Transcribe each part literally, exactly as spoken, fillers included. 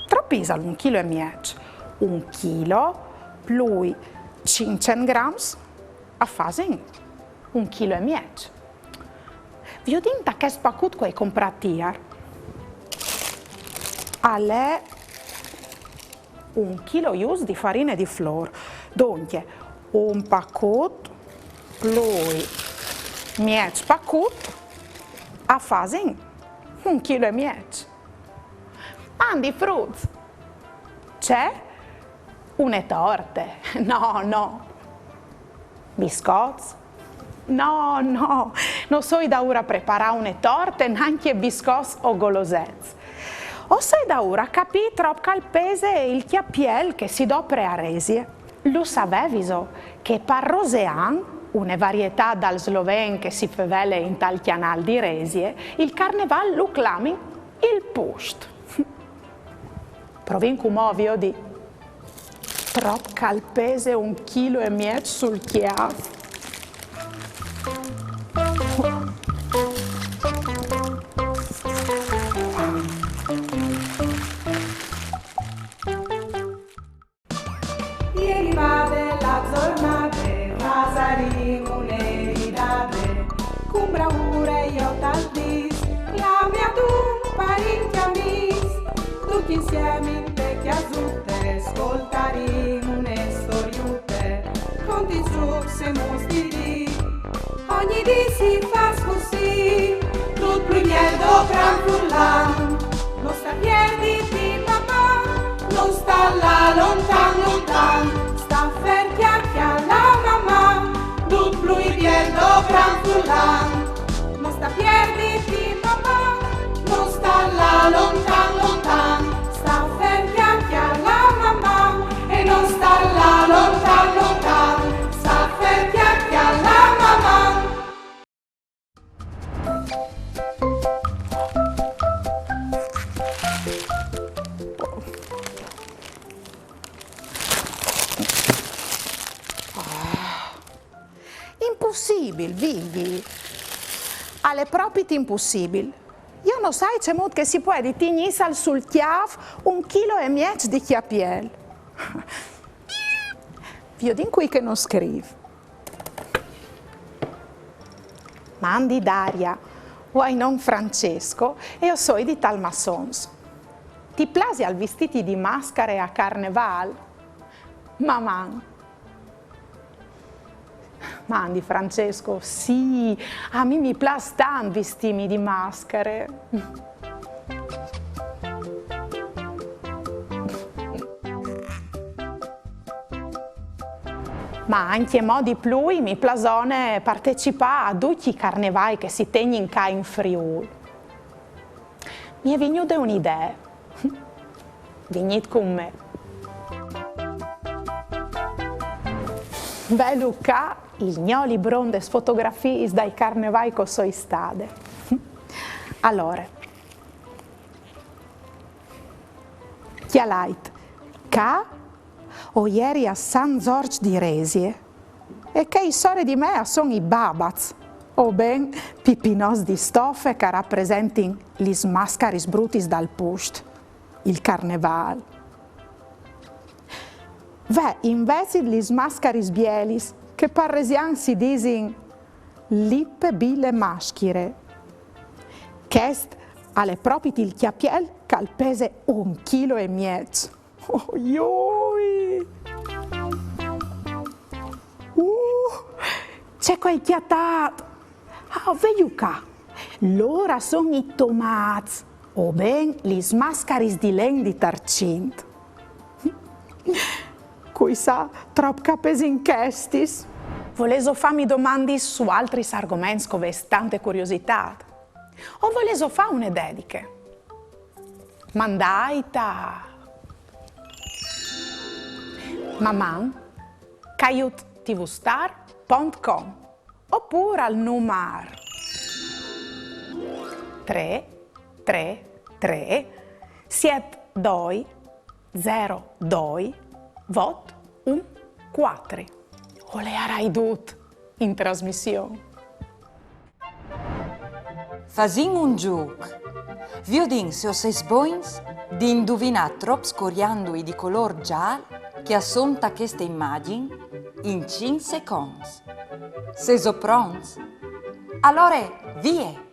Trop isal un chilo e mieç? Un chilo plui cinccent grams a fasin un chilo e mieç. Viodìn ta chest pacut che o ai comprât ier. Al è un chilo just di farine di flôr. Duncje, un pacut plui mieç pacut a fasin un chilo e mieç. Mandi fruts! Cemût? Une torte? No, no. Biscots? No, no, no soi daûr a preparâ une torte, nancje biscots o golosets. O soi daûr a capî trop che al pese il cjapiel che si dopre a Resie. Lu saveviso che par Rosean, une varietât dal sloven che si fevele intal Cjanâl di Resie, il carnevâl lu clamin il pust? Provìn cumò a viodi trop che al pese un chilo e mieç sul cjâf. E rivade la zornade, fasarìn une ridade, cun braure jo tal dîs, clami adun parint e amîs, ducj insiemi inte cjasute, scoltarìn une storiute, conti, zûcs e muts di dì. Ogni dì si fâs cussì, dut plui biel dopran furlan. No sta pierditi, Maman, no sta lâ lontan, lontan. Sta fer, cjale, cjale Maman, dut plui biel dopran furlan. No sta pierditi, Maman, no sta lâ lontan, lontan. Sta fer, cjale, cjale Maman, e no sta lâ lontan, lontan. Sta fer, cjale, cjale Maman. Impussibil, Vigji. Al è propit impussibil. Jo no sai cemût che si puedi tignîsal sul cjâf un chilo e mieç di cjapiel. Viodìn cui che nus scrîf. Mandi Daria, o ai non Francesco e o soi di Talmassons. Ti plasial vistîti di mascare a Carnevâl? Maman! Mandi Francesco, sì, a mi mi plâs tant vistîmi di mascare. Ma ancjemò di plui mi plasone partecipâ a ducj i carnevâi che si tegnin ca in Friûl. Mi è vignude une idee. Vignît cun me. Velu ca il gno libron des fotografiis dai carnevâi che o soi stade. Alore, cjalait, ca o jeri a San Zorç di Resie, e chei sore di me a son i babats, o ben pipinots di stofe che a rapresentin lis mascaris brutis dal pust, il carnevâl. Ve invezit lis mascaris bielis, che par resian si disin lipe bile maschire. Chest al è propit il cjapiel che al pese un chilo e mieç. Oh, joi! Uh, ce che o ai cjatât! Ah, velu ca! Lôr a son i tomâts, o ben lis mascaris di len di tarcint. Cui sa trop che a pesin chestis? Volêso fâmi domandis su altris argoments che o vês tante curiositât? O volêso fâ une dediche? Mandait a maman caiut tvstar pont com opûr al numar trê trê trê siet doi zero doi vot un cuatri. O leiarai dut. in trasmission. Fasìn un zûc. Viodìn se o sês bogns di induvinâ trops coriandui di colôr zâl che a son ta cheste imagjin in cinc seconts. Sêso pronts? Alore, vie!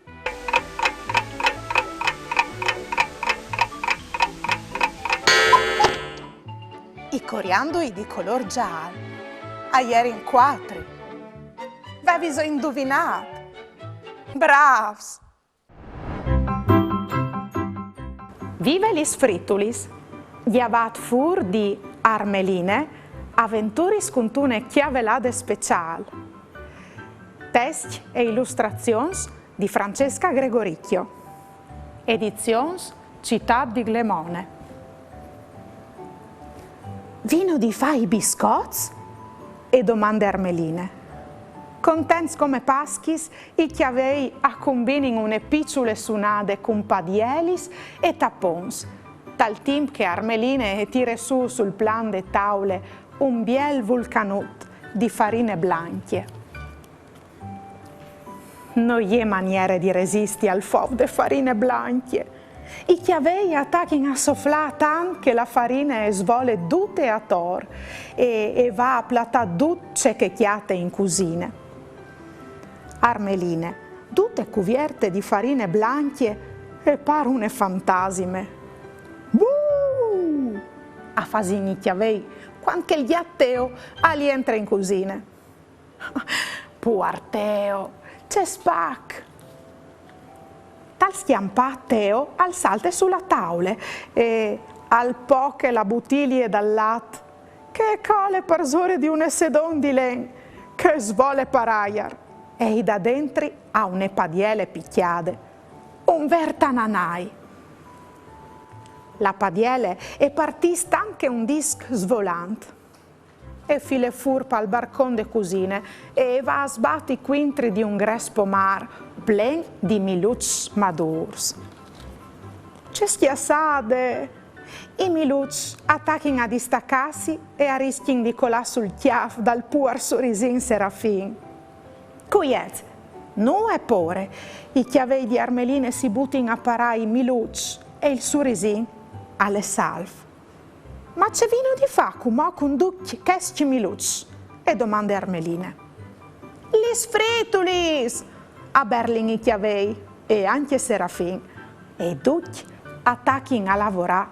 I coriandui di colôr zâl a jerin cuatri. Vêviso induvinât? Brâfs! Vive lis fritulis! Gjavât fûr di Armeline, aventuris cuntune cjavelade speciâl. Test e ilustrazions di Francesca Gregoricchio. Edizions Citât di Glemone. Vino di fâ i biscots? E domande Armeline. Contents come paschis, i cjavei a cumbinin une piçule sunade cun padielis e tapons, tal timp che Armeline e tire sù sul plan de taule un biel vulcanut di farine blancje. No je maniere di resisti al fof de farine blancje. I cjavei a tachin a soflâ tant che la farine e svole dute ator e, e va a platâ dut ce che e cjate in cusine. Armeline, dute cuvierte di farine blancje, e pâr une fantasime. Buh! A fasin i cjavei, cuant che il gjat Teo al jentre in cusine. Puar Teo, ce spac! Tal scjampâ Teo al salte su la taule e al poche la butilie dal lat che e cole parsore di une sedon di len che e svole par aiar e i dà dentri a une padiele picjade un vêr tananai. La padiele e partìs tant che un disc svolant. E file fûr pal barcon de cusine e e va a sbati cuintri di un gres pomâr plen di miluçs madûrs. Ce scjassade! I miluçs a tachin a distacâsi e a riscjin di colâ sul cjâf dal puar surisin Serafin. Cuiet, nuie pôre, i cjavei di Armeline si butin a parâ i miluçs e il surisin al è salf. Ma ce vino di fâ cumò cun ducj chescj miluçs? E domande Armeline. Lis fritulis! A berlin i cjavei e ancje Serafin. E ducj a tachin a lavorâ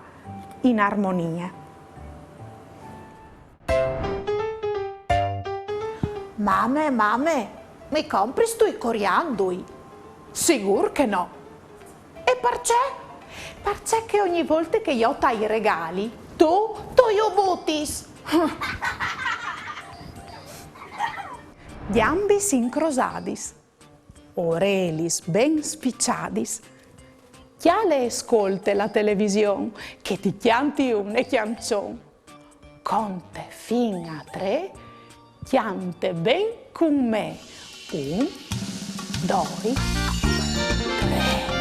in armonie. Mame, mame, mi compristu i coriandui? Sigûr che no. E parcè? Parcè che ogni volte che jo tai regali, tu, tu ju butis. Gjambis incrosadis, orelis ben spiçadis, cjale e scolte la television, che ti cjanti une cjançon. Conte fin a trê, cjante ben cun me. Un, doi, trê.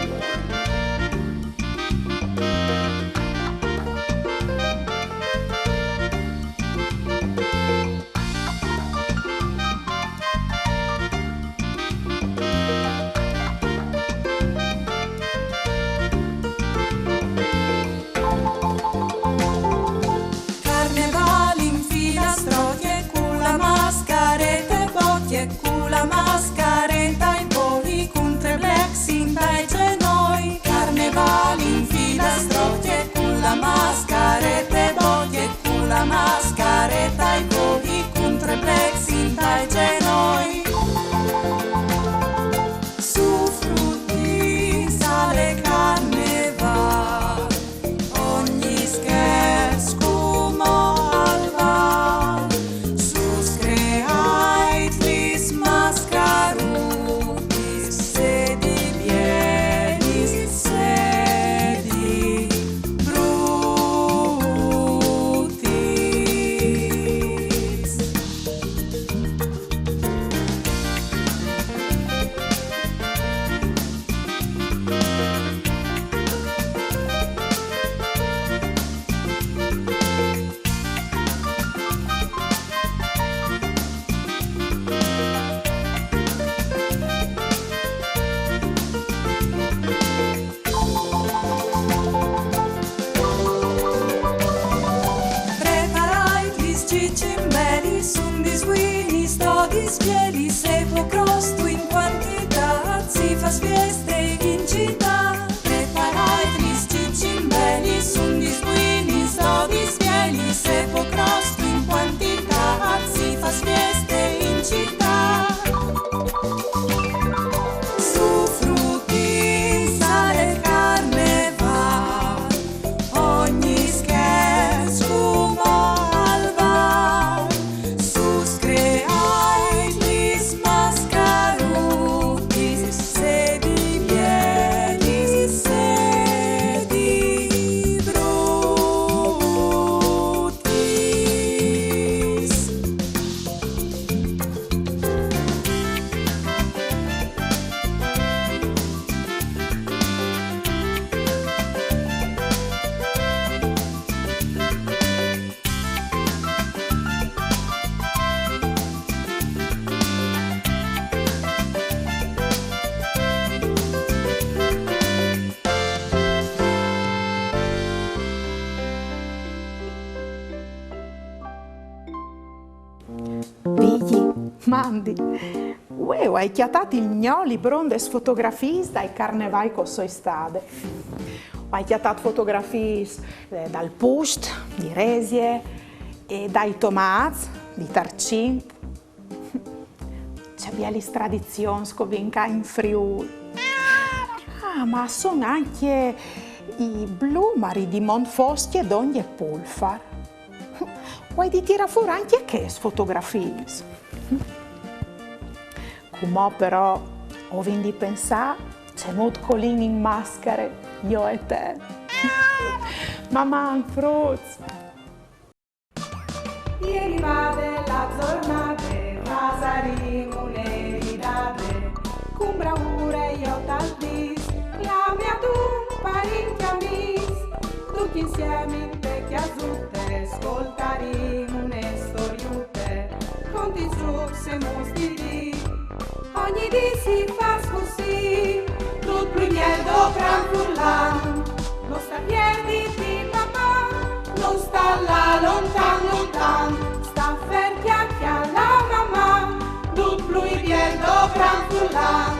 Carnevâl in filastrocje, cu la mascarete bocje, cu la mascareta ai boli, cun trê blecs intai zenoi. Carnevâl in filastrocje, cu la mascarete bocje, cu la mascareta ai boli, cun trê blecs intai zenoi. Su frutis al è carnevâl, ogni scherç cumò al vâl. Sus creait lis Spielis e po crostu in quantità, si fas fieste in città. Preparait lis cicimbelis, undis buinis, dodis spielis e po crostu in quantità, si fas fieste in città. Su frutis al carneval, ogni scherz cumò al val, sus creait lis mascarutis, se di bielis, se di brutis. Vigji, mandi. Uè, o ai cjatât il gno libron des fotografiis dai carnevâi che o soi stade. O ai cjatât fotografiis, eh, dal Pust, di Resie, e dai Tomâts, di Tarcint. Ce bielis tradizions che o vin ca in Friûl. Ah, ma a son ancje i Blumari di Montfoscje, dongje Pulfar. O ai di tirâ fûr ancje chês fotografiis. Cumò però o vin di pensâ cemût che o lin in mascare, jo e te. Maman, fruts! E rivade la zornade, fasarìn une ridade, cun braure jo tal dîs, clamìn adun parint e amîs, ducj insiemi inte cjasute, scoltarìn une storiute, contint zûcs e muts di dì. Ogni dì si fâs cussì, dut plui biel dopran furlan. No sta pierditi, papà, no sta lâ lontan, lontan. Sta fer, cjale, cjale la mamà, dut plui biel dopran furlan.